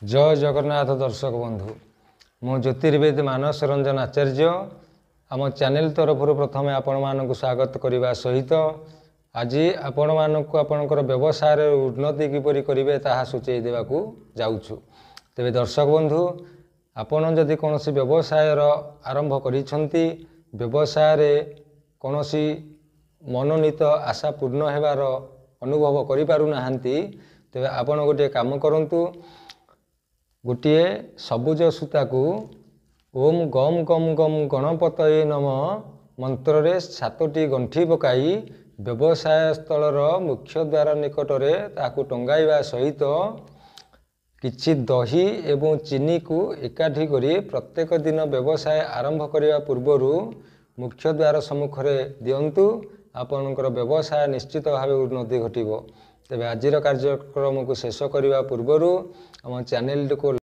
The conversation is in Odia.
ଜୟ ଜଗନ୍ନାଥ ଦର୍ଶକ ବନ୍ଧୁ, ମୁଁ ଜ୍ୟୋତିର୍ବିଦ ମାନସ ରଞ୍ଜନ ଆଚାର୍ଯ୍ୟ ଆମ ଚ୍ୟାନେଲ ତରଫରୁ ପ୍ରଥମେ ଆପଣମାନଙ୍କୁ ସ୍ୱାଗତ କରିବା ସହିତ ଆଜି ଆପଣମାନଙ୍କୁ ଆପଣଙ୍କର ବ୍ୟବସାୟରେ ଉନ୍ନତି କିପରି କରିବେ ତାହା ସୂଚାଇ ଦେବାକୁ ଯାଉଛୁ। ତେବେ ଦର୍ଶକ ବନ୍ଧୁ, ଆପଣ ଯଦି କୌଣସି ବ୍ୟବସାୟର ଆରମ୍ଭ କରିଛନ୍ତି, ବ୍ୟବସାୟରେ କୌଣସି ମନୋନୀତ ଆଶା ପୂର୍ଣ୍ଣ ହେବାର ଅନୁଭବ କରିପାରୁନାହାନ୍ତି, ତେବେ ଆପଣ ଗୋଟିଏ କାମ କରନ୍ତୁ। ଗୋଟିଏ ସବୁଜ ସୂତାକୁ ଓମ୍ ଗମ୍ ଗମ୍ ଗମ୍ ଗଣପତୟେ ନମଃ ମନ୍ତ୍ରରେ 7ଟି ଗଣ୍ଠି ପକାଇ ବ୍ୟବସାୟ ସ୍ଥଳର ମୁଖ୍ୟ ଦ୍ୱାର ନିକଟରେ ତାହାକୁ ଟଙ୍ଗାଇବା ସହିତ କିଛି ଦହି ଏବଂ ଚିନିକୁ ଏକାଠି କରି ପ୍ରତ୍ୟେକ ଦିନ ବ୍ୟବସାୟ ଆରମ୍ଭ କରିବା ପୂର୍ବରୁ ମୁଖ୍ୟ ଦ୍ୱାର ସମ୍ମୁଖରେ ଦିଅନ୍ତୁ। ଆପଣଙ୍କର ବ୍ୟବସାୟ ନିଶ୍ଚିତ ଭାବେ ଉନ୍ନତି ଘଟିବ। ତେବେ ଆଜିର କାର୍ଯ୍ୟକ୍ରମକୁ ଶେଷ କରିବା ପୂର୍ବରୁ ଆମ ଚ୍ୟାନେଲଟିକୁ